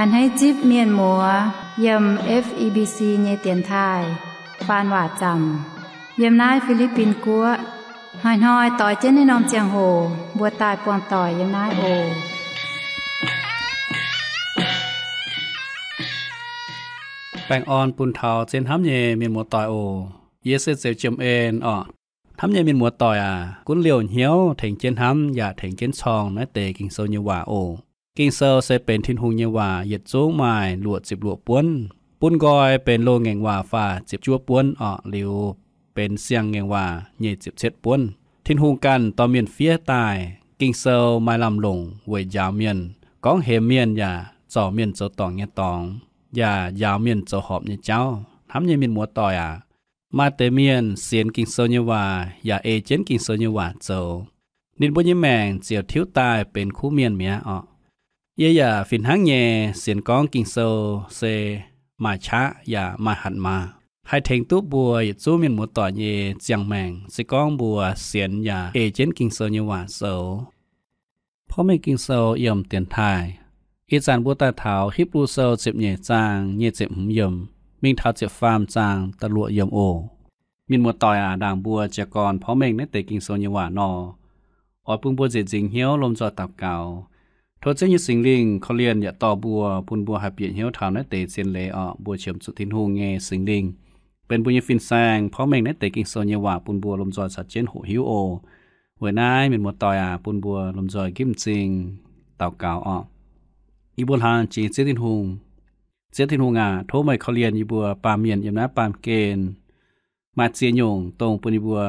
A'hneiv zipv mienh muoz yiem F E B C nyei dienx taaih faan waac zaamc yiem naaiv Fi^li^bin Guoqv. Hnoi-hnoi doix jienv naaiv norm ziangh hoc mbuo daaih buangh doic yiem naaiv oc. Baengh orn bun taux zien hnamv nyei mienh muoz-doic oc. Yie se Zeux Jiem En orqc. Hnamv nyei mienh muoz-doic aac, gunv liouh hnyouv tengx jienv hnamv yaac tengx jienv corng naaiv deix Ging-Sou nyei waac oc. Ging-Sou se benx Tin-Hungh nyei waac, yietc zungv maaih luoqc ziepc luoqc buonv. Bun nqoi benx loz-ngaengc waac faah ziepc juov buonv orqc, liuz benx siang-ngaengc waac nyei ziepc cietv buonv. Tin-Hungh ganh dorh mienh fiev daaih. Ging-Sou maaih lamh longc weic njaaux mienh, gorngv hemx mienh yaac zorc mienh zoux dorngc nyei dorngx, yaac njaaux mienh zoux horpc nyei jauv. Hnamv nyei mienh muoz-doic aac, maaih deix mienh sienx Ging-Sou nyei waac yaac ei jienv Ging-Sou nyei waac zoux, ninh mbuo nyei maengc ziouc tiuv daaih benx kuv mienh mi'aqv orqc. Yie yaac fih hnangv nyei sienx gorngv Ging-Sou se maaih qaqv yaac maaih hatc maaz, haih tengx duqv mbuo yietc zungv mienh muoz-doic nyei ziangh maengc, se gorngv mbuo sienx yaac ei jienv Ging-Sou nyei waac zoux. Porv mengh Ging-Sou yiem dienx taaih. Ih zanc mbuo daaih taux Hipv^lu Sou ziepc nyeic zaang nyei ziepc hmz yiemc mingh taux ziepc faam zaang da'luoqc yiemc oc. Mienh muoz-doic aac, ndaangc mbuo jiez gorn porv mengh naaiv deix Ging-Sou nyei waac nor, oix bun mbuo nzieqc nzingx hnyouv lomh nzoih daux gaux, tov Ziouv nyei Singx Lingh korv-lienh yaac dorh mbuo, bun mbuo haih bieqc hnyouv taux naaiv deix zien leiz orqc. Mbuo qiemx zuqc Tin-Hungh nyei Singx Lingh benx mbuo nyei fin-saeng porv mengh naaiv deix Ging-Sou nyei waac bun mbuo lomh nzoih caux jienv hoqc hiuv oc. Weic naaiv mienh muoz-doic aac, bun mbuo lomh nzoih ginv m'zing daux gaux orqc. Yie mbuo hlang jiex Ziouv Tin-Hungh. Ziouv Tin-Hungh aac, tov meih korv-lienh yie mbuo baamh mienh yiem naaiv baamh gen, maaih ziex nyungc dongh bun yie mbuo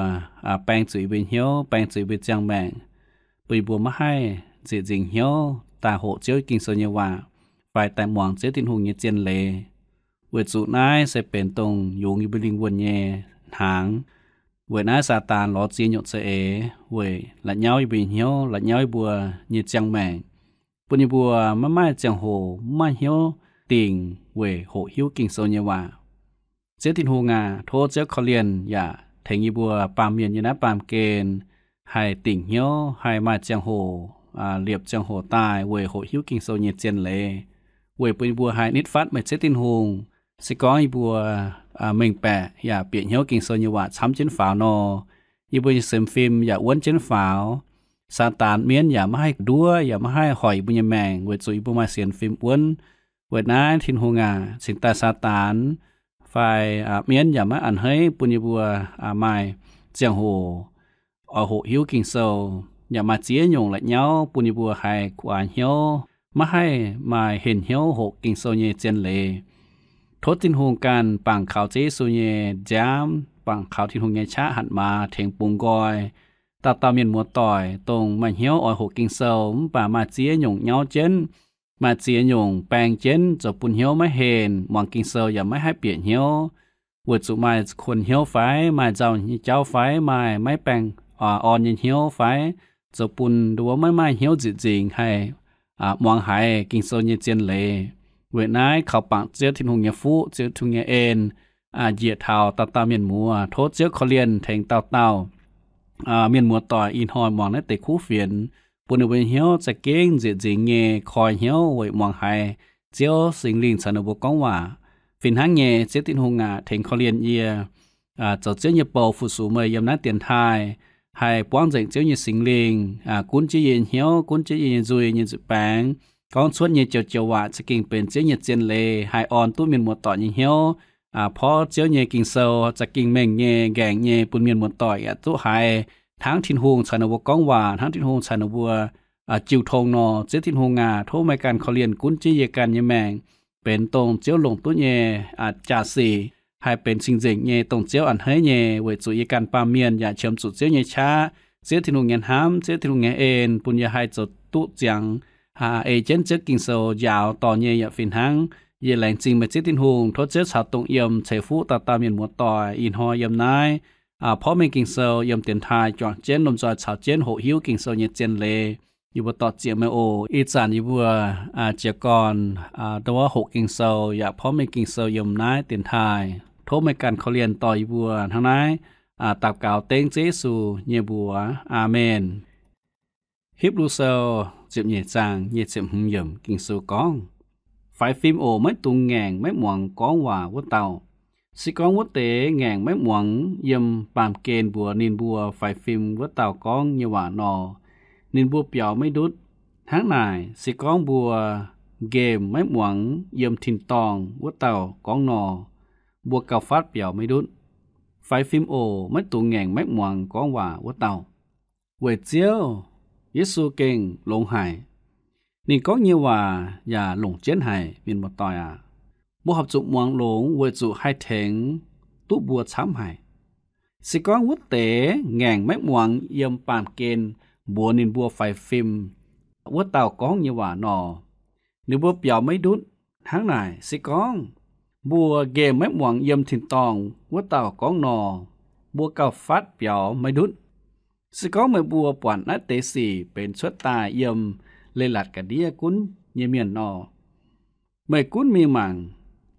baeng zuqc yie mbuo hnyouv, baeng zuqc yie mbuo ziangh maengc, bun yie mbuo maiv haih nzieqc nzingx hnyouv daaih hoqc Ziouv Ging-Sou nyei waac fai daaih muangx Ziouv Tin-Hungh nyei zien leiz. Weic zuqc naaiv se benx dongh yungz yie mbuo lingh wuonh nyei hnaangx. Weic naaiv Saadaan lorz ziex nyungc za'eix weic la'nyauv yie mbuo nyei hnyouv, la'nyauv yie mbuo nyei ziangh maengc, bun yie mbuo maiv maaih ziangh hoc, maiv maaih hnyouv dingc weic hoqc hiuv Ging-Sou nyei waac. Ziouv Tin-Hungh aac, tov Ziouv korv-lienh yaac tengx yie mbuo baamh mienh yiem naaiv baamh gen haih dingc hnyouv, haih maaih ziangh hoc, liepc ziangh hoc daaih weic hoqc hiuv Ging-Sou nyei zien leiz, weic bun yie mbuo haih nitv fatv meih Ziouv Tin-Hungh. Se gorngv yie mbuo mengh baeqc yaac bieqc hnyouv Ging-Sou nyei waac camv jienv faaux nor, yie mbuo nyei sienx fim yaac wuonv jienv faaux. Saadaan mienv yaac maiv haih nduov, yaac maiv haih hoic yie mbuo nyei maengc, weic zuqc yie mbuo maaih sienx fim wuonv. Weic naaiv Tin-Hungh aac, cingx daaih Saadaan fai mienv yaac maiv a'hneiv bun yie mbuo maaih ziangh hoc oix hoqc hiuv Ging-Sou. Yaac maaih ziex nyungc la'nyauv bun yie mbuo haih guaax hnyouv, maiv haih maaih henh hnyouv hoqc Ging-Sou nyei zien leiz. Tov Tin-Hungh ganh bangc kaux Ziouv Yesu nyei nziaamv, bangc kaux Tin-Hungh nyei qaqv hatc maaz tengx bungx nqoi dauh dauh mienh muoz-doic, dongh maaih hnyouv oix hoqc Ging-Sou mv baac maaih ziex nyungc nyauv jienv, maaih ziex nyungc baeng jienv, zoux bun hnyouv maiv henh, muangx Ging-Sou yaac maiv haih bieqc hnyouv, weic zuqc maaih kuonx hnyouv fai, maaih nzauh nyei jauv fai, maaih maiv baengh orn nyei hnyouv fai, zoux bun nduov maiv maaih hnyouv nzieqc nzingx haih muangx haiz Ging-Sou nyei zien leiz. Weic naaiv kaux bangc Ziouv Tin-Hungh nyei fuqv, Ziouv Tin-Hungh nyei en, njiec taux dauh dauh mienh muoz. Tov Ziouv korv-lienh tengx dauh dauh mienh muoz-doic ih hnoi muangx naaiv deix kuv fienx, bun ninh mbuo nyei hnyouv za'gengh nzieqc nzingx nyei koi hnyouv weic muangx haiz Ziouv Singx Lingh caux ninh mbuo gorngv waac. Fih hnangv nyei, Ziouv Tin-Hungh aac, tengx korv-lienh yie, zoux Ziouv nyei bou fu-sux meih yiem naaiv dienx taaih, haih buangv nzengc Ziouv nyei Singx Lingh gunv jienv yie nyei hnyouv, gunv jienv yie nyei nzuih nyei nzuih baengx, gorngv cuotv nyei joux-joux waac za'gengh benx Ziouv nyei zien leiz, haih orn duqv mienh muoz-doic nyei hnyouv. Porv Ziouv nyei Ging-Sou za'gengh mengh nyei, nqaengc nyei, bun mienh muoz-doic yaac duqv haiz hnangv Tin-Hungh caux ninh mbuo gorngv waac, hnangv Tin-Hungh caux ninh mbuo jiu tong nor. Ziouv Tin-Hungh aac, tov meih ganh korv-lienh gunv jienv yie ganh nyei maengc benx dongh Ziouv longc duqv nyei jaa-sic, haih benx cing-nzengc nyei dongh Ziouv a'hneiv nyei, weic zuqc yie ganh baamh mienh yaac qiemx zuqc Ziouv nyei qaqv, Ziouv Tin-Hungh nyei hnamv, Ziouv Tin-Hungh nyei en, bun yie haih zoux duqv ziangx ei jienv Ziouv Ging-Sou njaaux dorh nyei yaac fih hnangv. Yie laengz zingh meih Ziouv Tin-Hungh, tov Ziouv caux dongh yiem ceix fuqv dauh dauh mienh muoz-doic ih hnoi yiem naaiv porv mengh Ging-Sou yiem dienx taaih juangc jienv lomh nzoih caux jienv hoqc hiuv Ging-Sou nyei zien leiz. Yie mbuo dor-ziec meih oc. Ih zanc yie mbuo jiez gorn dongh wuov hoqc Ging-Sou yaac porv mengh Ging-Sou yiem naaiv dienx taaih. Tov meih ganh korv-lienh dorh yie mbuo hnangv naaiv daux gaux dengv Ziouv Yesu nyei mbuox. Aamen. Hipv^lu Sou ziepc nyeic zaang nyic ziepc hmz yiemc Ging-Sou gorngv, Faix fim oc, maiv dungx ngaengc maiv muangx gorngv waac wuov dauh. Se gorngv wuov deix ngaengc maiv muangx yiem baamh gen mbuox ninh mbuo faix fim wuov dauh gorngv nyei waac nor, ninh mbuo biaux maiv ndutv. Hnangv naaic, se gorngv mbuo nqemh maiv muangx yiem tin-dorngh wuov dauh gorngv nor, mbuo gauh fatv biaux maiv ndutv. Faix fim oc, maiv dungx ngaengc maiv muangx gorngv waac wuov dauh. Weic Ziouv Yesu gengh longx haic. Ninh gorngv nyei waac yaac longc jienv haic, mienh muoz-doic aac. Mbuo horpc zuqc muangx longx weic zuqc haih tengx duqv mbuo camv haic. Se gorngv wuov deix ngaengc maiv muangx yiem baamh gen mbuox ninh mbuo faix fim wuov dauh gorngv nyei waac nor, ninh mbuo biaux maiv ndutv. Hnangv naaic, se gorngv mbuo nqemh maiv muangx yiem tin-dorngh wuov dauh gorngv nor, mbuo gauh fatv biaux maiv ndutv. Se gorngv meih mbuo buatc naaiv deix sic benx cuotv daaih yiem leiz-latc ga'ndiev gunv nyei mienh nor, meih gunv mingh mangc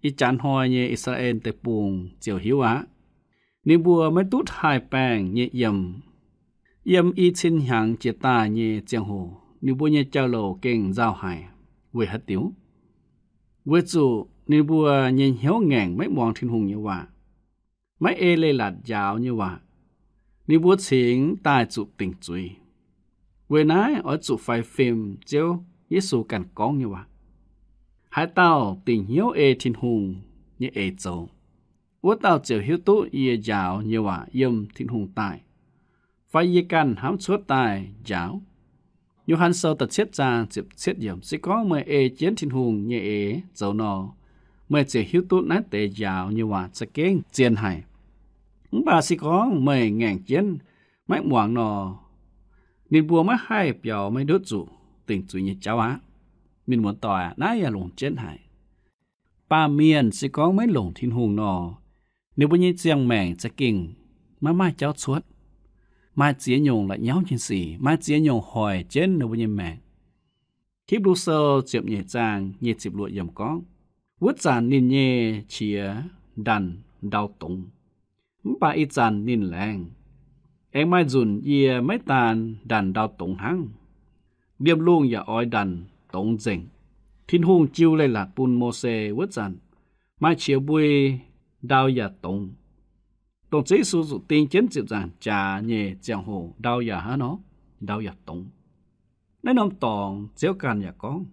ih jaax hnoi nyei I^saa^laa^en Deic-Bung ziouc hiuv aqv. Ninh mbuo maiv duqv taaih baengh nyei yiem. Yiem i cin hnyangx jiex daaih nyei ziangh hoc, ninh mbuo nyei jauv-louc gengh nzauh haic. Weic haaix diuc? Weic zuqc ninh mbuo nyei hnyouv ngaengc maiv muangx Tin-Hungh nyei waac, maiv ei leiz-latc njaaux nyei waac. Ninh mbuo cingx daaih zuqc dingc zuiz. Weic naaiv oix zuqc faix fim Ziouv Yesu ganh gorngv nyei waac. Haaix dauh dingc hnyouv ei Tin-Hungh nyei eix zoux, wuov dauh ziouc hiuv duqv yie njaaux nyei waac yiem Tin-Hungh daaih, fai yie ganh hnamv cuotv daaih njaaux. Yo^han Sou da'cietv zaang ziepc cietv yiemc, se gorngv meih ei jienv Tin-Hungh nyei eix zoux nor, meih ziouc hiuv duqv naaiv deix njaaux nyei waac za'gengh zien haic. Mv baac se gorngv meih ngaengc jienv maiv muangx nor, ninh mbuo maiv haih biaux maiv ndutv zuqc dingc zuiz nyei jauv aqv. Mienh muoz-doic aac, naaiv yaac longc jienv haic. Baamh mienh se gorngv maiv longc Tin-Hungh nor, ninh mbuo nyei ziangh maengc za'gengh maiv maaih jauv cuotv. Maaih ziex nyungc la'nyauv nyei sic, maaih ziex nyungc hoic jienv ninh mbuo nyei maengc. Hipv^lu Sou ziepc nyeic zaang nyic ziepc luoqc yiemc gorngv, wuov zanc ninh nyei qiex ndanc ndau dongz, mv baac ih zanc ninh laengz. Aengx maaih nzunc yie maiv daan ndanc ndau dongz hnangv, liemh lungh yaac oix ndanc dongz nzengc. Tin-Hungh jiu leiz-latc bun Mose wuov zanc, maaih qiex mbui ndau yaac dongz. Dongh Ziouv Yesu zuqc ding jienv ziepc nzaangc jaax nyei ziangh hoc ndau yaac hnangv nor, ndau yaac dongz. Naaiv norm dorngx Ziouv ganh yaac gorngv,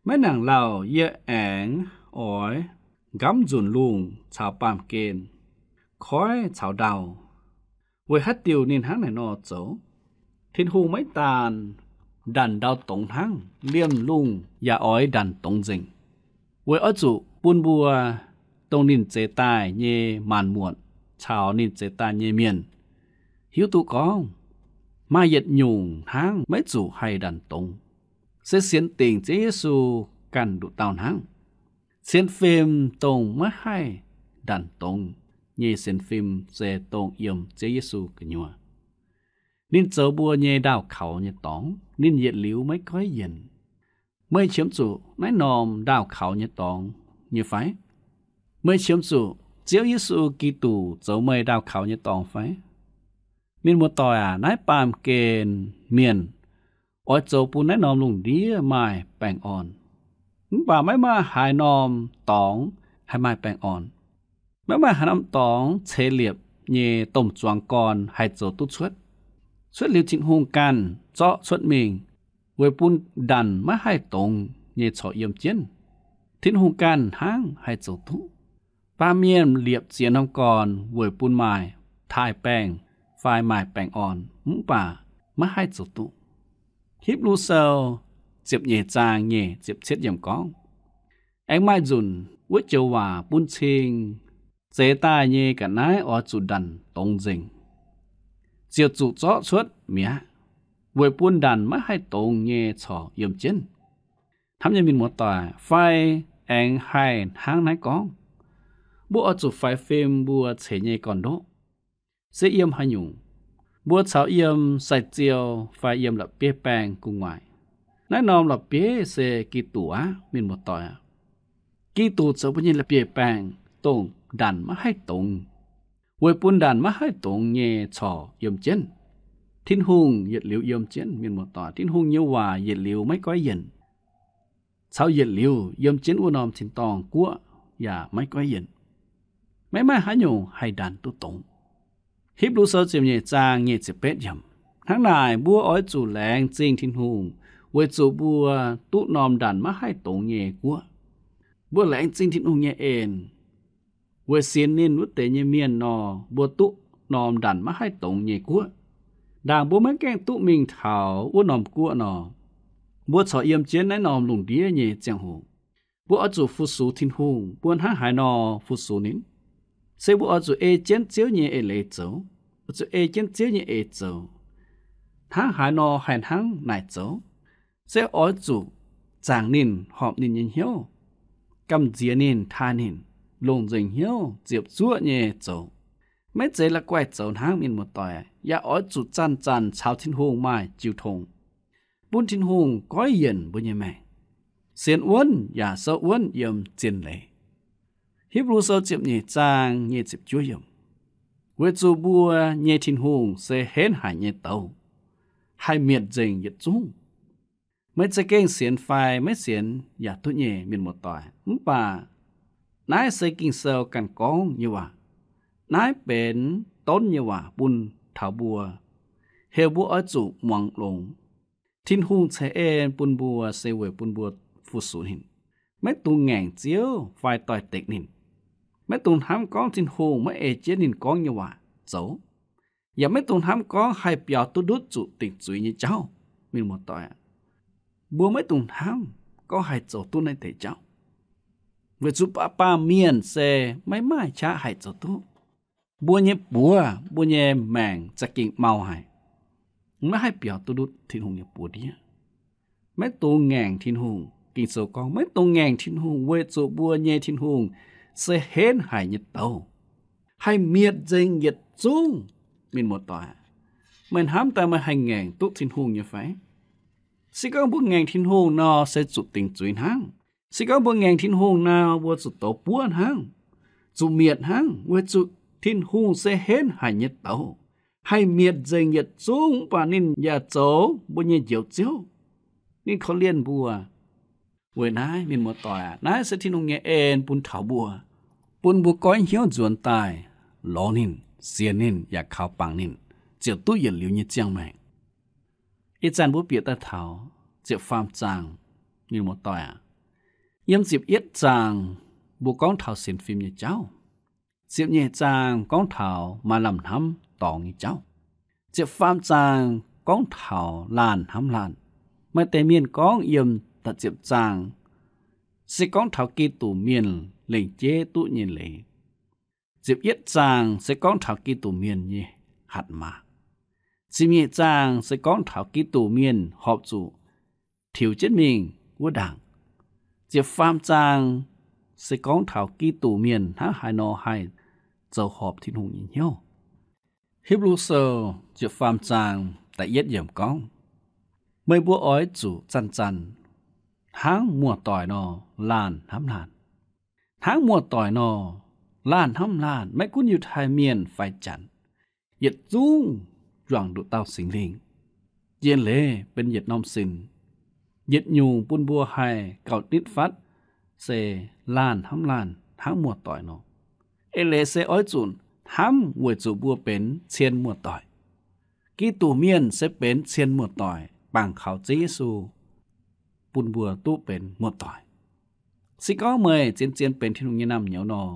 maiv nangc lauh yie aengx oix nqamv nzunc lungh caux baamh gen, koiv caux ndau. Weic haaix diuc ninh hnangv naaic nor zoux? Tin-Hungh maiv daan ndanc ndau dongz hnangv, liemh lungh yaac oix ndanc dongz nzengc, weic oix zuqc bun mbuo, dongh ninh zeix daaih nyei maanc muotc caux ninh zeix daaih nyei mienh, hiuv duqv gorngv maaih yietc nyungc hnangv maiv zuqc haih ndanc dongz, se sienx dingc Ziouv Yesu ganh nduqc dauh hnangv. Sienx fim dongh maiv haih ndanc dongz nyei sienx fim se dongh yiem Ziouv Yesu gu'nyuoz. Ninh zoux mbuo nyei ndaauh kaux nyei dorngx, ninh yietc liuz maiv goiv yienc. Meih qiemx zuqc naaiv norm ndaauh kaux nyei dorngx nyei fai? Meih qiemx zuqc Ziouv Yesu Giduc zoux meih ndaauh kaux nyei dorngx fai? Mienh muoz-doic aac, naaiv baamh gen mienh oix zoux bun naaiv norm lungh ndiev maaih baengh orn. Mv baac maiv maaih haaix norm dorngx haih maaih baengh orn. Maiv maaih haaix norm dorngx ceix liepc nyei domh zuangx gorn haih zoux duqv cuotv. Cuotv liuz Tin-Hungh ganh zorqv cuotv mingh, weic bun ndanc maiv haih dongz nyei corc yiem jienv. Tin-Hungh ganh hnangv haih zoux duqv. Baamh mienh liepc ziex norm gorn weic bun maaih taaih baengh fai maaih baengh orn, mv baac maiv haih zoux duqv. Hipv^lu Sou ziepc nyeic zaang nyeic ziepc cietv yiemc gorngv, aengx maaih nzunc wuov joux waac bun cing zeix daaih nyei ga'naaiv oix zuqc ndanc dongz nzengc, ziouc zuqc zorqv cuotv mi'aqv, weic bun ndanc maiv haih dongz nyei corc yiem jienv. Hnamv nyei mienh muoz-doic, fai aengx haih hnangv naaiv gorngv, mbuo oix zuqc faix fim mbuo ceix nyei gorn-ndoqv, se yiem haaix nyungc, mbuo caux yiem sai-ziou fai yiem la'bieiv-baeng gu'nguaaic. Naaiv norm la'bieiv se Giduc aqv, mienh muoz-doic aac. Giduc zoux mbuo nyei la'bieiv-baeng, dongh ndanc maiv haih dongz, weic bun ndanc maiv haih dongz nyei corc yiem jienv. Tin-Hungh yietc liuz yiem jienv, mienh muoz-doic. Tin-Hungh nyei waac yietc liuz maiv goiv yienc. caux yietc liuz yiem jienv wuov norm tin-dorngh guoqv yaac maiv goiv yienc. Maiv maaih haaix nyungc haih ndanc duqv dongz. Hipv^lu Sou ziepc nyeic zaang nyic ziepc betv yiemc, hnangv naaic mbuo oix zuqc laengz zingh Tin-Hungh weic zuqc mbuo duqv norm ndanc maiv haih dongz nyei guoqv. Mbuo laengz zingh Tin-Hungh nyei en, weic sienx ninh wuov deix nyei mienh nor, mbuo duqv norm ndanc maiv haih dongz nyei guoqv. Ndaangc mbuo maiv gaengh duqv mingh taux wuov norm guoqv nor, mbuo corc yiem jienv naaiv norm lungh ndiev nyei ziangh hoc. Mbuo oix zuqc fu-sux Tin-Hungh. Mbuo hnangv haaix nor fu-sux ninh? Se mbuo oix zuqc ei jienv Ziouv nyei eix leiz zoux, oix zuqc ei jienv Ziouv nyei eix zoux. Hnangv haaix nor haih hnangv naaic zoux? Se oix zuqc zaangc ninh, horpc ninh nyei hnyouv, gamh nziex ninh, taaih ninh, longc nzengc hnyouv ziepc zuoqv nyei zoux. Maiv zeiz la'guaih zoux hnangv, mienh muoz-doic, yaac oix zuqc zanc-zanc caux Tin-Hungh maaih jiu tong, bun Tin-Hungh goiv yienc mbuo nyei maengc, sienx wuonv yaac souv wuonv yiem zien leiz. Hipv^lu Sou ziepc nyeic zaang nyic ziepc juov yiemc, weic zuqc mbuo nyei Tin-Hungh se henv haic nyei douz, haih mietc nzengc yietc zungv. Meih za'gengh sienx fai maiv sienx yaac duqv nyei, mienh muoz-doic, mv baac naaiv se Ging-Sou ganh gorngv nyei waac. Naaiv benx donv nyei waac bun taux mbuo, heuc mbuo oix zuqc muangx longx. Tin-Hungh ceix en bun mbuo se weic bun mbuo fu-sux ninh. Maiv dungx ngaengc Ziouv fai doix-dekc ninh. Maiv dungx hnamv gorngv Tin-Hungh maiv ei jienv ninh gorngv nyei waac zoux. Yaac maiv dungx hnamv gorngv haih biaux duqv ndutv zuqc dingc zuiz nyei jauv. Mienh muoz-doic aac, mbuo maiv dungx hnamv gorngv haih zoux duqv naaiv deix jauv, weic zuqc baamh mienh se maiv maaih qaqv haih zoux duqv. Mbuo nyei buoz, mbuo nyei maengc za'gengh mau haic, maiv haih biaux duqv ndutv Tin-Hungh nyei buoz-ndiev. Maiv dungx ngaengc Tin-Hungh. Ging-Sou gorngv maiv dungx ngaengc Tin-Hungh weic zuqc mbuo nyei Tin-Hungh se henv haic nyei douz, haih mietc nzengc yietc zungv. Mienh muoz-doic, meih hnamv daaih meih haih ngaengc duqv Tin-Hungh nyei fai? Se gorngv mbuo ngaengc Tin-Hungh nor, se zuqc dingc zuiz hnangv. Se gorngv mbuo ngaengc Tin-Hungh nor, mbuo zuqc douz buov hnangv, zuqc mietc hnangv, weic zuqc Tin-Hungh se henv haic nyei douz, haih mietc nzengc yietc zungv, mv baac ninh yaac zoux mbuo nyei Njoux Ziouv. Ninh korv-lienh mbuo. Weic naaiv, mienh muoz-doic aac, naaiv se Tin-Hungh nyei en bun taux mbuo, bun mbuo goiv hnyouv nzuonx daaih lorz ninh, sienx ninh, yaac kaux bangc ninh, ziouc duqv yietc liuz nyei ziangh maengc. Ih zanc mbuo bieqc daaih taux ziepc faam zaang, mienh muoz-doic aac, yiem ziepc yietv zaang mbuo gorngv taux sienx fim nyei jauv. Ziepc nyeic zaang gorngv taux maaih lamh hnamv dorngx nyei jauv. Ziepc faam zaang gorngv taux laanh hnamv laanh. Maaih deix mienh gorngv yiem da'ziepc zaang se gorngv taux Giduc Mienh lengc jeiv duqv nyei leiz. Ziepc yietv zaang se gorngv taux Giduc Mienh nyei hatc maaz. Ziepc nyeic zaang se gorngv taux Giduc Mienh horpc zuqc tiux jienv mingh wuov ndaangc. Ziepc faam zaang se gorngv taux Giduc Mienh hnangv haaix nor haih zoux horpc Tin-Hungh nyei hnyouv. Hipv^lu Sou ziepc faam zaang da'yietv yiemc gorngv, meih mbuo oix zuqc zanc-zanc hnangv muoz-doic nor laanh hnamv laanh. Hnangv muoz-doic nor laanh hnamv laanh, maiv gunv Yiutai Mienh fai Janx, yietc zungv juangc nduqc dauh Singx Lingh. Jiex leiz benx yietc norm sin, yietc nyungc bun mbuo haih gauh nitv fatv se laanh hnamv laanh hnangv muoz-doic nor. Eix leiz se oix zuqc hnamv weic zuqc mbuo benx cien muoz-doic. Giduc Mienh se benx cien muoz-doic, bangc kaux Ziouv Yesu bun mbuo duqv benx muoz-doic. Se gorngv meih zien-zien benx Tin-Hungh nyei naamh nyouz nor,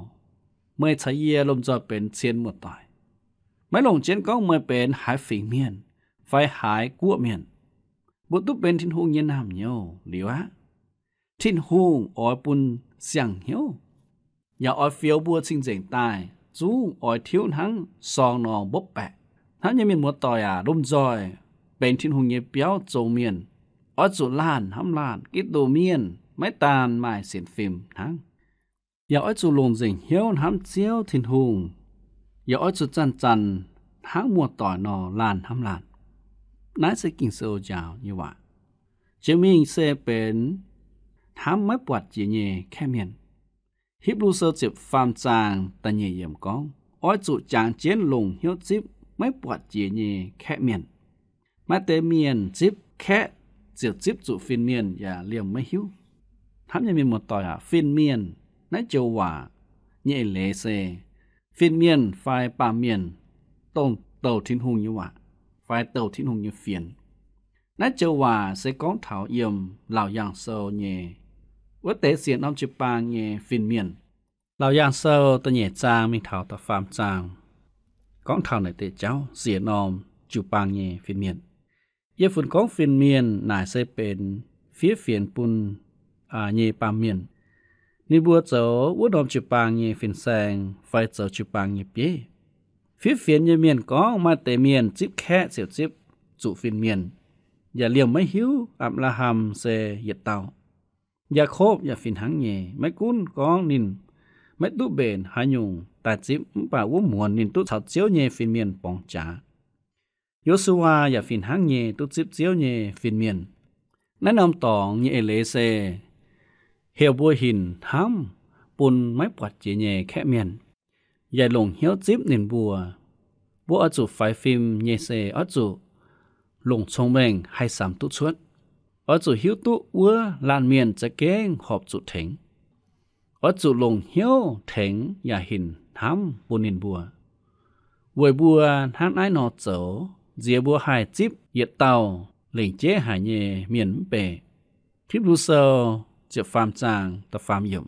meih caux yie lomh nzoih benx cien muoz-doic. Maiv longc jienv gorngv meih benx haaix fingx mienh fai haaix guoqv mienh, mbuo duqv benx Tin-Hungh nyei naamh nyouz liuz aqv. Tin-Hungh oix bun siang-hnyouv, yaac oix fioux mbuo cing-nzengc daaih, zungv oix tiuv hnangv sorng nor mbopv baeqc. Hnamv nyei mienh muoz-doic aac, lomh nzoih benx Tin-Hungh nyei biauv zong mienh, oix zuqc laanh hnamv laanh. Giduc Mienh maiv daan maaih sienx fim hnangv, yaac oix zuqc longc nzengc hnyouv hnamv Ziouv Tin-Hungh, yaac oix zuqc zanc-zanc hnangv muoz-doic nor laanh hnamv laanh. Naaiv se Ging-Sou njaaux nyei waac. Jiex mingh se benx hnamv maiv buatc jiex nyei kaeqv mienh. Hipv^lu Sou ziepc faam zaang da'nyeic yiemc gorngv, oix zuqc jangx jienv longc hnyouv zipv maiv buatc jiex nyei kaeqv mienh. Maaih deix mienh zipv kaeqv ziouc zipv zuqc fin-mienh yaac liemh maiv hiuv. Hnamv nyei mienh muoz-doic aac, fin-mienh naaiv joux waac nyei eix leiz se fin-mienh fai baamh mienh dongh douc Tin-Hungh nyei waac fai douc Tin-Hungh nyei fienx. Naaiv joux waac se gorngv taux yiem Laauc Yaangh Sou nyei wuov deix siec norm jiu-baang nyei fin-mienh. Laauc Yaangh Sou da'nyeic zaang mingh taux da'faam zaang gorngv taux naaic deix jauv siec norm jiu-baang nyei fin-mienh. Yie funx gorngv fin-mienh naaic se benx fiev fienx bun nyei baamh mienh. Ninh mbuo zoux wuov norm jiu-baang nyei fin-saeng fai zoux jiu-baang nyei bieiv. Fiev fienx nyei mienh gorngv maaih deix mienh zipv kaeqv ziouc zipv zuqc fin-mienh, yaac liemh maiv hiuv Apc^laa^ham se yietc dauh. Yaakopv yaac fih hnangv nyei, maiv gunv gorngv ninh maiv duqv mbenc haaix nyungc daaih zipv, mv baac wuov muonz ninh duqv caux Ziouv nyei fin-mienh borngz jaax. Yo^su^waa yaac fih hnangv nyei duqv zipv Ziouv nyei fin-mienh. Naaiv norm dorngx nyei eix leiz se heuc mbuo hinc hnamv bun maiv buatc jiex nyei kaeqv mienh, yaac longc hnyouv zipv ninh mbuo. Mbuo oix zuqc faix fim nyei se oix zuqc longc cong-mengh haih samx duqv cuotv. Oix zuqc hiuv duqv wuov laanh mienh za'gengh horpc zuqc tengx. Oix zuqc longc hnyouv tengx yaac hinc hnamv bun ninh mbuo, weic mbuo hnangv naaiv nor zoux nziex mbuo haih zipv yietc dauh lengc jeiv haic nyei mienh mv bei. Hipv^lu Sou ziepc faam zaang da'faam yiemc,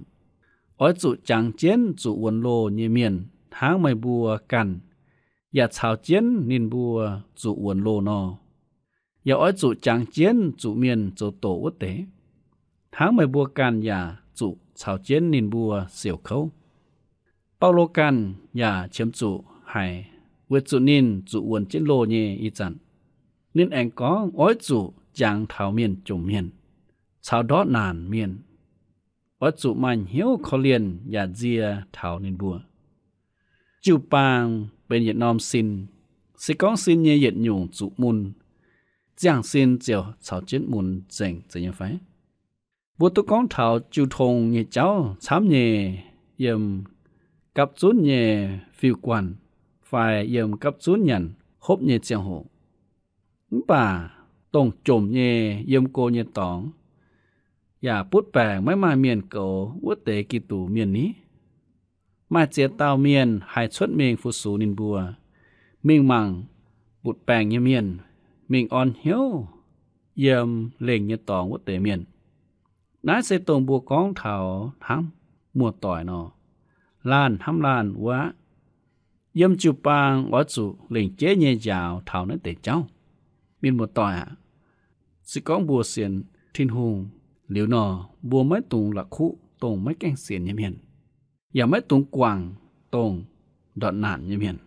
oix zuqc jangx jienv zuqc wuonx loh nyei mienh hnangv meih mbuo ganh yaac caux jienv ninh mbuo zuqc wuonx loh nor, yaac oix zuqc jangx jienv zuqc mienh zoux doqc wuov deix, hnangv meih mbuo ganh yaac zuqc caux jienv ninh mbuo siouc kouv. Baulo ganh yaac qiemx zuqc haic weic zuqc ninh zuqc wuonx jienv loh nyei ih zanc, ninh aengx gorngv oix zuqc jangx taux mienh jomc mienh, caux ndortv naanc mienh. Oix zuqc maaih hnyouv korv-lienh yaac nzie taux ninh mbuo. Jiu-baang benx yietc norm sin. Se gorngv sin nyei yietc nyungc zuqc mun, ziangh sin ziouc caux jienv mun nzengc, zeiz nyei fai? Mbuo duqv gorngv taux jiu-tong nyei jauv camv nyei yiem gapv zunv nyei fiuv-guanh fai yiem gapv zunv nyanc hopv nyei ziangh hoc. Mv baac dongh jomc nyei yiem go nyei dorngx yaac butv baengc maiv maaih mienh goux wuov deix Giduc mienh ni? Maaih ziex dauh mienh haih cuotv mingh fu-sux ninh mbuo, mingh mangc butv baengc nyei mienh, mingh orn hnyouv yiem lengh nyei dorngx wuov deix mienh. Naaiv se dongh mbuo gorngv taux hnamv muoz-doic nor, laanh hnamv laanh wuov aqv. Yiem jiu-baang oix zuqc lengc jeiv nyei njaaux taux naaiv deix jauv. Mienh muoz-doic aac, se gorngv mbuo sienx Tin-Hungh liuz nor, mbuo maiv dungx la'kuqv dongh maiv gaengh sienx nyei mienh, yaac maiv dungx guangc dongh ndortv naanc nyei mienh.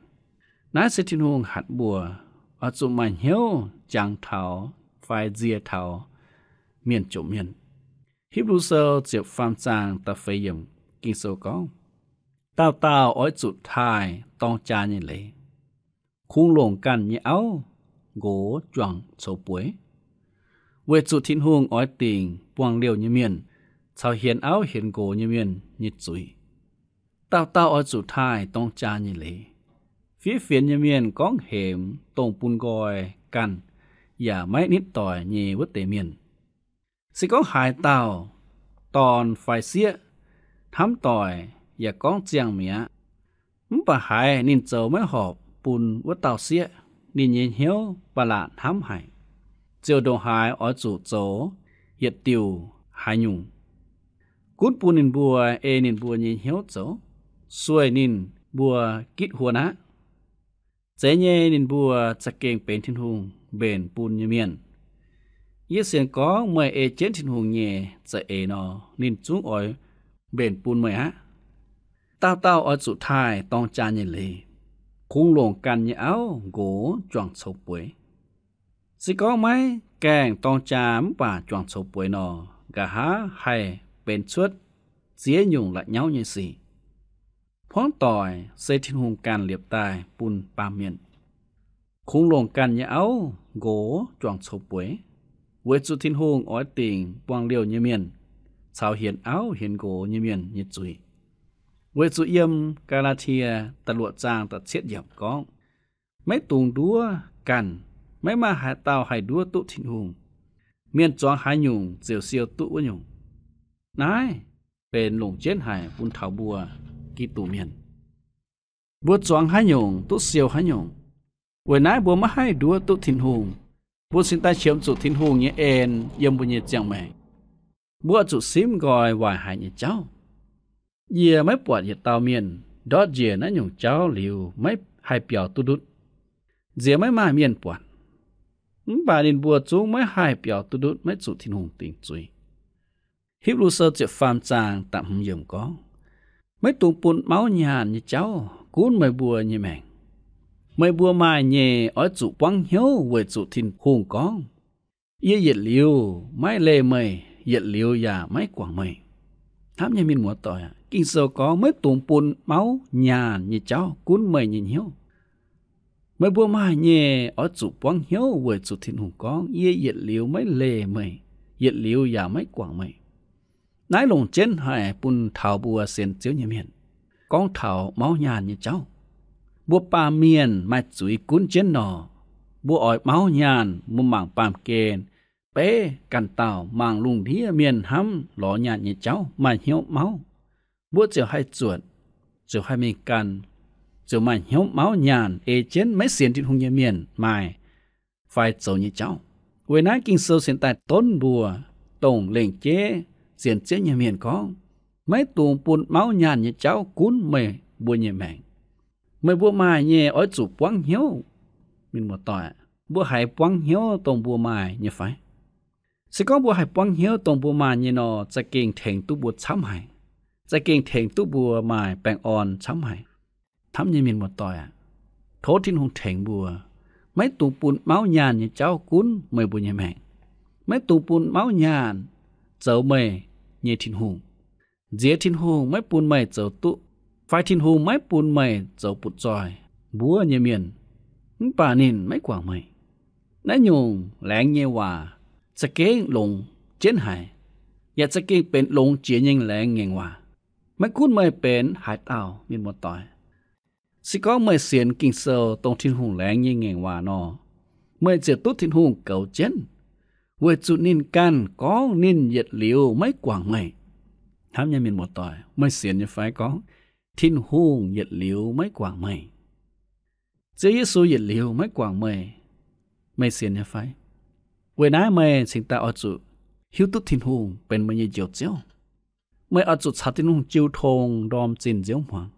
Naaiv se Tin-Hungh hatc mbuo oix zuqc maaih hnyouv jangx taux fai nzie taux mienh jomc mienh. Hipv^lu Sou ziepc faam zaang da'feix yiemc Ging-Sou gorngv, dauh dauh oix zuqc taaih dorng jaa nyei leiz, kungx longc ganh nyei auv nqox juangc coux bueix, weic zuqc Tin-Hungh oix dingc buangh liouh nyei mienh caux hienx auv hienx nqox nyei mienh nyei zuiz. Dauh dauh oix zuqc taaih dorng jaa nyei leiz. Fiev fienx nyei mienh gorngv hemx dongh bun nqoi ganh yaac maiv nitv doic nyei wuov deix mienh. Se gorngv haaix dauh dorn fai sieqv hnamv doic yaac gorngv ziangh mi'aqv. Mv baac haiz ninh zoux maiv horpc bun wuov dauh sieqv, ninh nyei hnyouv ba'laqc hnamv haic, ziouc ndongc haaix oix zuqc zoux yietc diuc haaix nyungc, gunv bun ninh mbuo ei ninh mbuo nyei hnyouv zoux, sueih ninh mbuo gitv huon aqv. Zeiz nyei ninh mbuo za'gengh benx Tin-Hungh mbenc bun nyei mienh. Yie sienx gorngv meih ei jienv Tin-Hungh nyei za'eix nor, ninh zungv oix mbenc bun meih aqv. Dauh dauh oix zuqc taaih dorng jaa nyei leiz, kungx longc ganh nyei auv nqox juangc coux bueix. Se gorngv maiv gaengh dorng jaa mv baac juangc coux bueix nor, nqa'haav haih benx cuotv ziex nyungc la'nyauv nyei sic. Hmuangv doic se Tin-Hungh ganh liepc daaih bun baamh mienh. Kungx longc ganh nyei auv nqox juangc coux bueix, weic zuqc Tin-Hungh oix dingc buangh liouh nyei mienh caux hienx auv hienx nqox nyei mienh nyei zuiz. Weic zuqc yiem Gaa^laa^tie da'luoqc zaang da'cietv yiemc gorngv, maiv dungx nduov ganh. Maiv maaih haaix dauh haih nduov duqv Tin-Hungh. Mienh zuangx haaix nyungc ziouc siou duqv wuov nyungc. Naaiv benx longc jienv haic bun taux mbuo Giduc mienh. Mbuo zuangx haaix nyungc duqv siou haaix nyungc. Weic naaiv mbuo maiv haih nduov duqv Tin-Hungh. Mbuo cingx daaih qiemx zuqc Tin-Hungh nyei en yiem mbuo nyei ziangh maengc. Mbuo oix zuqc simv nqoi waaic haic nyei jauv. Yie maiv buatc yietc dauh mienh ndortv njiec naaiv nyungc jauv liuz maiv haih biaux duqv ndutv. Nziex maiv maaih mienh buatc. Mv baac ninh mbuo zungv maiv haih biaux duqv ndutv, maiv zuqc Tin-Hungh dingc zuiz. Hipv^lu Sou ziepc faam zaang da'hmz yiemc gorngv, maiv dungx bun mauv nyaanh nyei jauv gunv meih mbuo nyei maengc. Meih mbuo maaih nyei oix zuqc buangv hnyouv weic zuqc Tin-Hungh gorngv, yie yietc liuz maiv leih meih, yietc liuz yaac maiv guangc meih. Hnamv nyei mienh muoz-doic aac, Ging-Sou gorngv maiv dungx bun mauv nyaanh nyei jauv gunv meih nyei hnyouv. Meih mbuo maaih nyei oix zuqc buangv hnyouv weic zuqc Tin-Hungh gorngv, yie yietc liuz maiv leih meih, yietc liuz yaac maiv guangc meih. Naaiv longc jienv haic bun taux mbuo sienx Ziouv nyei mienh. Gorngv taux mauv nyaanh nyei jauv, mbuo baamh mienh maaih zuiz gunv jienv nor, mbuo oix mauv nyaanh, mbuo mangc baamh gen, beiv ganh dauh mangc lungh ndiev mienh hnamv lorz nyaanh nyei jauv maaih hnyouv mauv, mbuo ziouc haih zuotc, ziouc haih mingh gan, ziouc maaih hnyouv mauv nyaanh ei jienv maiv sienx Tin-Hungh nyei mienh maaih fai zoux nyei jauv. Weic naaiv Ging-Sou cingx daaih donv mbuo, dongh lengc jeiv sienx Ziouv nyei mienh gorngv, maiv dungx bun mauv nyaanh nyei jauv gunv meih mbuo nyei maengc. Meih mbuo maaih nyei oix zuqc buangv hnyouv. Mienh muoz-doic, mbuo haiz buangv hnyouv dongh mbuo maaih nyei fai? Se gorngv mbuo haih buangv hnyouv dongh mbuo maaih nyei nor, za'gengh tengx duqv mbuo camv haic. Za'gengh tengx duqv mbuo maaih baengh orn camv haic. Hnamv nyei mienh muoz-doic aac, tov Tin-Hungh tengx mbuo, maiv dungx bun mauv nyaanh nyei jauv gunv meih mbuo nyei maengc. Maiv dungx bun mauv nyaanh zoux meih nyei Tin-Hungh. Nziex Tin-Hungh maiv bun meih zoux duqv, fai Tin-Hungh maiv bun meih zoux butv-zoih mbuov nyei mienh, mv baac ninh maiv guangc meih. Naaiv nyungc laengz nyei waac za'gengh longx jienv haic, yaac za'gengh benx longx jiex nyei laengz ngaengc waac. Maiv gunv meih benx haaix dauh mienh muoz-doic, se gorngv meih sienx Ging-Sou dongh Tin-Hungh laengz nyei ngaengc waac nor, meih ziouc duqv Tin-Hungh goux jienv, weic zuqc ninh ganh gorngv ninh yietc liuz maiv guangc meih. Hnamv nyei mienh muoz-doic, meih sienx nyei fai gorngv Tin-Hungh yietc liuz maiv guangc meih? Ziouv Yesu yietc liuz maiv guangc meih, meih sienx nyei fai? Weic naaiv meih cingx daaih oix zuqc hiuv duqv Tin-Hungh benx meih nyei Njoux Ziouv. Meih oix zuqc caux Tin-Hungh jiu tong ndorm zinh nziouv hmuangx,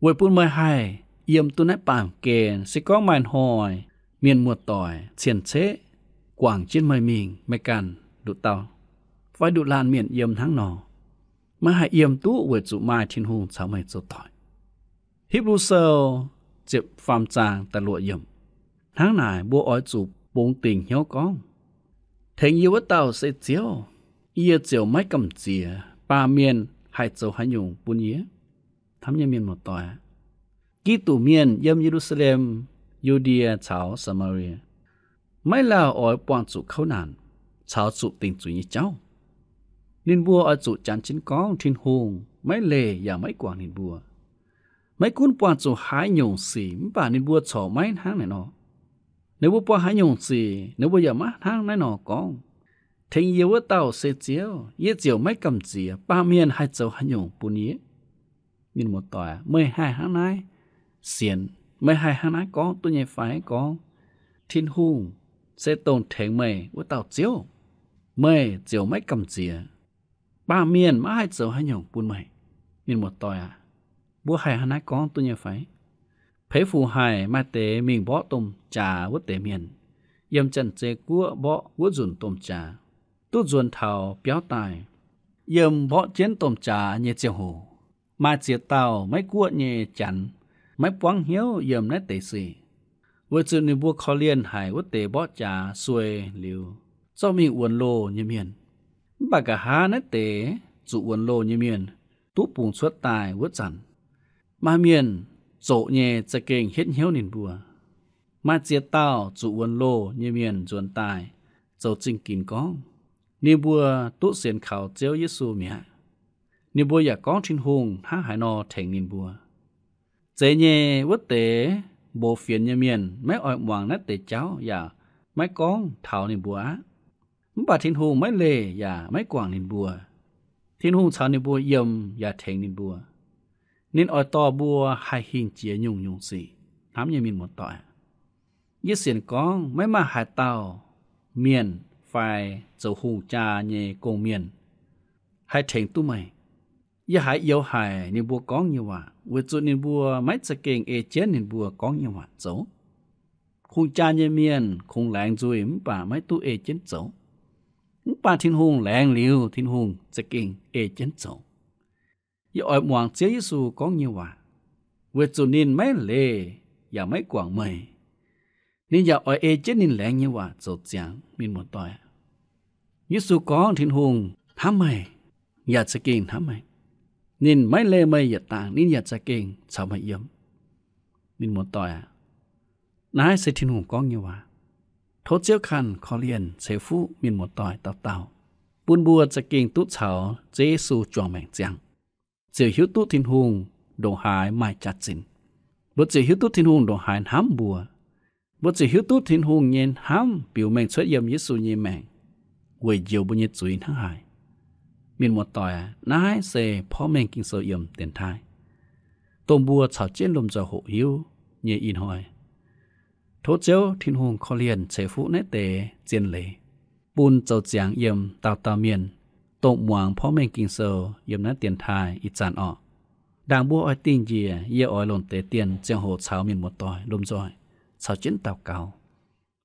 weic bun meih haih yiem duqv naaiv baamh gen. Se gorngv maaih hnoi mienh muoz-doic cien-ceqv guangc jienv meih mingh, meih ganh nduqc dauh fai nduqc laanh mienh yiem hnangv nor, meih haih yiem duqv weic zuqc maaih Tin-Hungh caux meih zoux doic. Hipv^lu Sou ziepc faam zaang da'luoqc yiemc. Hnangv naaic mbuo oix zuqc bungx dingc hnyouv gorngv, tengx yie wuov dauh se Ziouv. Yie ziouc maiv gamh nziex baamh mienh haih zoux haaix nyungc bun yie. Hnamv nyei mienh muoz-doic aac, Giduc mienh yiem Ye^lu^saa^lem, Yu^ndie caux Saa^maa^lie maiv lauh oix buangh zuqc kouv naanc caux zuqc dingc zuiz nyei jauv. Ninh mbuo oix zuqc janx jienv gorngv Tin-Hungh maiv leih yaac maiv guangc ninh mbuo. Maiv gunv buangh zuqc haaix nyungc sic, mv baac ninh mbuo corc maiv hnangv naaiv nor. Ninh mbuo buangh haaix nyungc sic, ninh mbuo yaac maiv hnangv naaiv nor gorngv, tengx yie wuov dauh se Ziouv, yie ziouc maiv gamh nziex baamh mienh haih zoux haaix nyungc bun yie. Mienh muoz-doic, meih haih hnangv naaiv sienx, meih haih hnangv naaiv gorngv duqv nyei fai? Gorngv, Tin-Hungh se dongh tengx meih wuov dauh Ziouv, meih ziouc maiv gamh nziex. Baamh mienh maiv haih zoux haaix nyungc bun meih. Mienh muoz-doic aac, mbuo haih hnangv naaiv gorngv duqv nyei fai? Peix fuc haic maaih deix mingh mborqv domh jaax wuov deix mienh, yiem Janx-Zei Guoqv mborqv wuov nzunc domh jaax, duqv nzuonx taux biauv daaih. Yiem mborqv jienv domh jaax nyei ziangh hoc, maaih ziex dauh Meiv Guoqv nyei janx maiv buangv hnyouv yiem naaiv deix sic, weic zuqc ninh mbuo korv-lienh haic wuov deix mborqv jaax suei liuz zorqv mingh wuonx loh nyei mienh. Mv baac nqa'haav naaiv deix zuqc wuonx loh nyei mienh duqv bungx cuotv daaih wuov zanc, maaih mienh zoqc nyei za'gengh hietv hnyouv ninh mbuo. Maaih ziex dauh zuqc wuonx loh nyei mienh nzuonx daaih zoux zingh ginx gorngv, ninh mbuo duqv sienx kaux Ziouv Yesu mi'aqv. Ninh mbuo yaac gorngv Tin-Hungh hnangv haaix nor tengx ninh mbuo. Zeiz nyei, wuov deix mbox fienx nyei mienh maiv oix muangx naaiv deix jauv yaac maiv gorngv taux ninh mbuo aqv. Mv baac Tin-Hungh maiv leih yaac maiv guangc ninh mbuo. Tin-Hungh caux ninh mbuo yiem yaac tengx ninh mbuo. Ninh oix dorh mbuo haih hingh jiex nyungc-nyungc sic. Hnamv nyei mienh muoz-doic, yie sienx gorngv maiv maaih haaix dauh mienh fai zoux hungh jaa nyei gong-mienh haih tengx duqv meih. Yie haiz youz haic ninh mbuo gorngv nyei waac, weic zuqc ninh mbuo maiv za'gengh ei jienv ninh mbuo gorngv nyei waac zoux. Hungh jaa nyei mienh kungx laengz nzuih mv baac maiv duqv ei jienv zoux. Mv baac Tin-Hungh laengz liuz, Tin-Hungh za'gengh ei jienv zoux. Yie oix muangx Ziouv Yesu gorngv nyei waac, weic zuqc ninh maiv leih yaac maiv guangc meih. Ninh yaac oix ei jienv ninh laengz nyei waac zoux ziangx, mienh muoz-doic. Yesu gorngv Tin-Hungh hnamv meih, yaac za'gengh hnamv meih. Ninh maiv leih meih yietc dangh, ninh yaac za'gengh caux meih yiem. Mienh muoz-doic aac, naaiv se Tin-Hungh gorngv nyei waac. Tov Ziouv kanh korv-lienh ceix fuqv mienh muoz-doic dauh dauh, bun mbuo za'gengh duqv caux Ziouv Yesu juangc maengc ziangh, ziouc hiuv duqv Tin-Hungh ndongc haaix maaih jaax-zinh. Mbuo ziouc hiuv duqv Tin-Hungh ndongc haaix hnamv mbuo. Mbuo ziouc hiuv duqv Tin-Hungh nyei hnamv biux mengh cuotv yiem Yesu nyei maengc weic njoux mbuo nyei zuiz hnangv haaix. Mienh muoz-doic aac, naaiv se porv mengh Ging-Sou yiem dienx taaih, dongh mbuo caux jienv lomh nzoih hoqc hiuv nyei ih hnoi. Tov Ziouv Tin-Hungh korv-lienh ceix fuqv naaiv deix zien leiz, bun zoux ziangx yiem dauh dauh mienh, dongh muangx porv mengh Ging-Sou yiem naaiv dienx taaih ih zanc orqc. Ndaangc mbuo oix dingh njiec, yie oix longc deix dien ziangh hoc caux mienh muoz-doic lomh nzoih caux jienv daux gaux.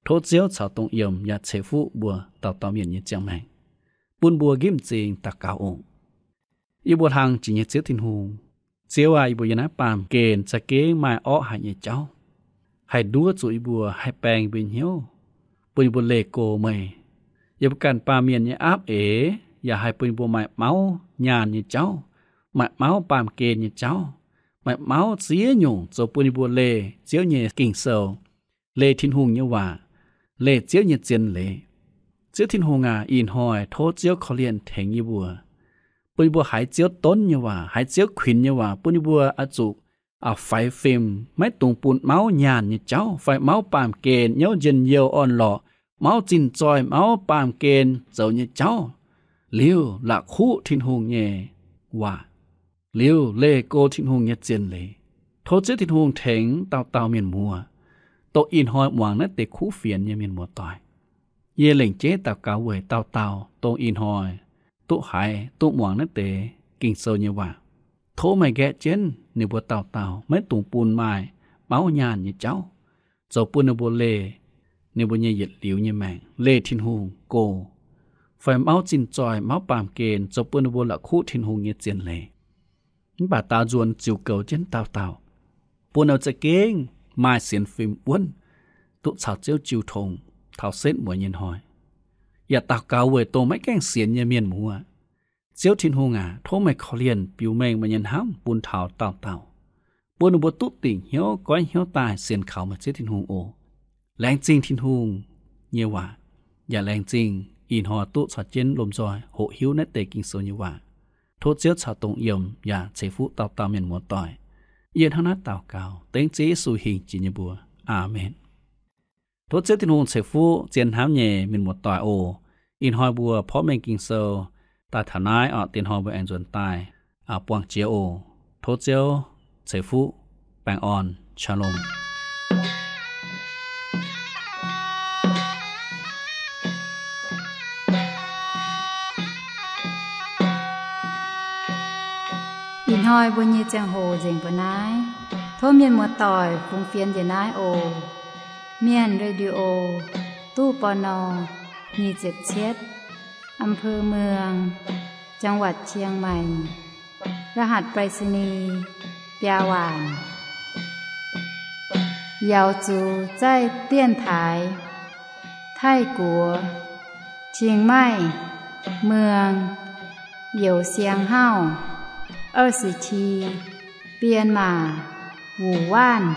Tov Ziouv caux dongh yiem yaac ceix fuqv mbuo dauh dauh mienh nyei ziangh maengc, bun mbuo nqemh m'zing daux gaux oc. Yie mbuo hlang jiex nyei Ziouv Tin-Hungh, Ziouv aac, yie mbuo yiem naaiv baamh gen za'gengh maaih orqv haic nyei jauv, haih nduov zuqc yie mbuo, haih baeng yie mbuo hnyouv, bun yie mbuo leih go meih. Yie mbuo ganh baamh mienh nyei aapv eix yaac haih bun yie mbuo maaih mauv nyaanh nyei jauv, maaih mauv baamh gen nyei jauv, maaih mauv ziex nyungc zoux bun yie mbuo leih Ziouv nyei Ging-Sou, leih Tin-Hungh nyei waac, leih Ziouv nyei zien leiz. Ziouv Tin-Hungh aac, ih hnoi tov Ziouv korv-lienh tengx yie mbuo, bun yie mbuo haiz Ziouv donv nyei waac, haiz Ziouv kuinx nyei waac, bun yie mbuo oix zuqc faix fim, maiv dungx bun mauv nyaanh nyei jauv fai mauv baamh gen nyouv njien-youh orn-lorqc, mauv zinh zoih, mauv baamh gen zoux nyei jauv. Liuz la'kuqv Tin-Hungh nyei waac, liuz leih go Tin-Hungh nyei zien leiz. Tov Ziouv Tin-Hungh tengx dauh dauh mienh muoz, dongh ih hnoi muangx naaiv deix kuv fienx nyei mienh muoz-doic. Yie lengc jeiv daux gaux weic dauh dauh dongh ih hnoi duqv haiz duqv muangx naaiv deix Ging-Sou nyei waac. Tov meih nqaeqv jienv ninh mbuo dauh dauh, maiv dungx bun maaih mauv nyaanh nyei jauv, zoux bun ninh mbuo leih ninh mbuo nyei yietc liuz nyei maengc leih Tin-Hungh go, fai mauv zinh zoih, mauv baamh gen, zoux bun ninh mbuo la'kuqv Tin-Hungh nyei zien leiz. Mv baac daaux nzuonx ziux goux jienv dauh dauh, bun ninh za'gengh maaih sienx fim wuonv, duqv caux Ziouv jiu tong taux setv mueiz nyei hnoi. Yaac daux gaux weic dongh maiv gaengh sienx nyei mienh muoz. Ziouv Tin-Hungh aac, tov meih korv-lienh biux mengh meih nyei hnamv bun taux dauh dauh, bun ninh mbuo duqv dingc hnyouv goiv hnyouv daaih sienx kaux meih Ziouv Tin-Hungh oc. Laengz zingh Tin-Hungh nyei waac, yaac laengz zingh ih hnoi duqv caux jienv lomh nzoih hoqc hiuv naaiv deix Ging-Sou nyei waac. Tov Ziouv caux dongh yiem yaac ceix fuqv dauh dauh mienh muoz-doic. Yie hnangv naaiv daux gaux dengv Ziouv Yesu hingh jiex nyei mbuox. Aamen. Tov Ziouv Tin-Hungh ceix fuqv zien hnamv nyei mienh muoz-doic oc. Ih hnoi mbuo porv mengh Ging-Sou daaih taux naaiv orqc, diex hnoi mbuo aengx nzuonx daaih buangh jiex oc. Tov Ziouv ceix fuqv, baengh orn, Shalom. Ih hnoi mbuo nyei ziangh hoc nzengc mbuo naaiv. Tov mienh muoz-doic fungx fienx njiec naaiv oc. Mienh Radio, ตู้ ปณ. nyic ziepc cietv, อำเภอเมือง จังหวัดเชียงใหม่ รหัสไปรษณีย์ biaa waanc. Yaux zuqc zaih dienx taaix Taiv-Guoqv, Chiang Mai, Muang, Youc Siang Hauv, 二十七, Bienh Maac, Wuc Waanc.